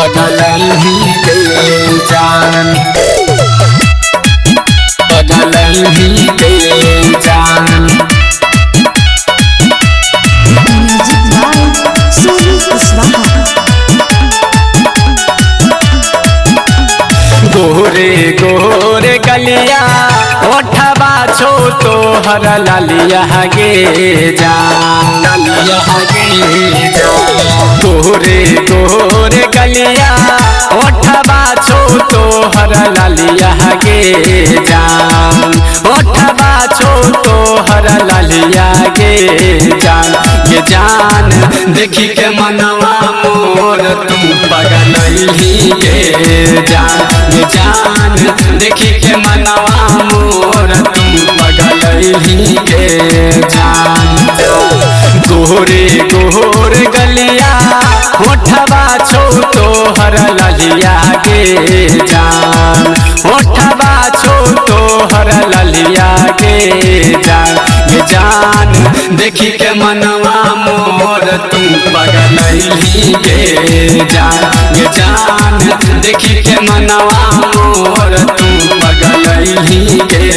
पगलही के जान, पगलही के जान। Music by Sonu Kushwaha. गोरे गोरे गलिया ओठवा छो तोहर ललिया गे जान, ललिया गे जान। गोरे गोरे गलिया ओठवा छो तोहर ललिया गे जान, ओठवा छो तोहर ललिया गे जान, गे जान। देखी के मनवा मोर तू पगलही गे जान, गे जान। देखी के मनवा मोर तू पगलही गे जान। गोरे गोरे गलिया होठवा छो तोहर ललिया गे जान, होठवा छो तोहर ललिया गे जान, गे जान। देखी के मनवा मोर तू पगलही गे जान, गे जान। देखी के मनवा मोर तू पगलही गे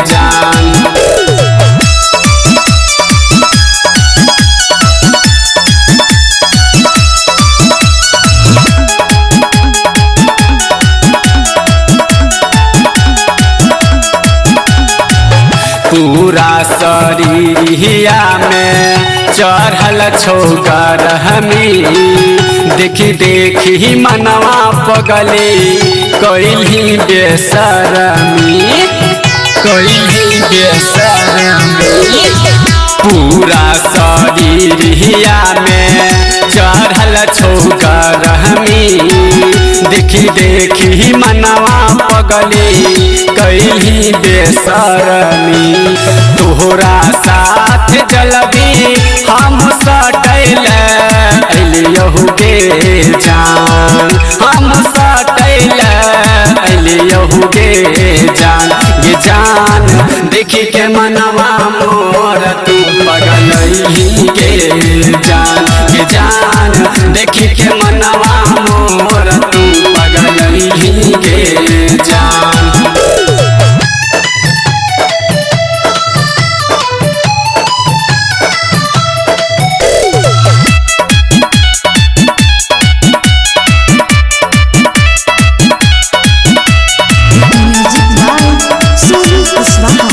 जान। पूरा शरीरिया में चढ़ल छो गरमी, देखी देखी मनवा पगले कैली बेसरमी, कैली बेसरमी। पूरा शरीरिया में चढ़ल छो गरमी, देखी देखी मनवा पगले कैली बेसरमी। तोहरा साथ जलबी हम सटैल अलियहु गे जान, हम सटैल अलियहु गे जान, गे जान। देखी के मनवा मोर तू पगलही गे जान, गे जान। देखी के मनवा मोर तू पगलही गे जान। Music by Sonu Kushwaha.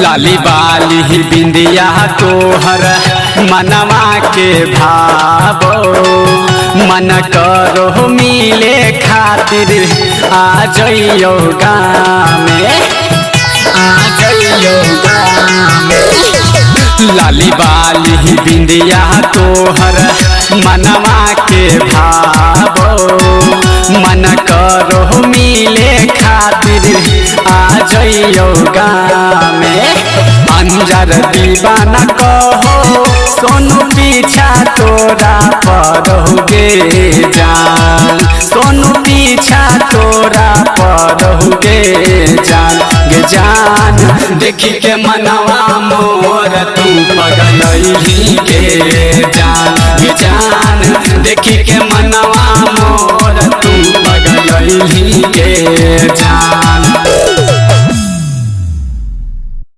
लाली बाली बिंदिया तोहर मनवा के भावो, मन करो मिले खातिर आ जइयो गामे, आ जइयो गामे। लाली बाली बिंदिया तोहर मनवा के भावो, मन करो मिले खातिर आ जइयो गामे। अंजर दीवाना कहो सोनू पीछा तोरा परहु गे जान, सोनू पीछा तोरा परहु गे जान, गे जान। देखी के मनवा मोर तू पगलही गे जान, गे जान। देखी के मनवा मोर तू पगलही गे जान।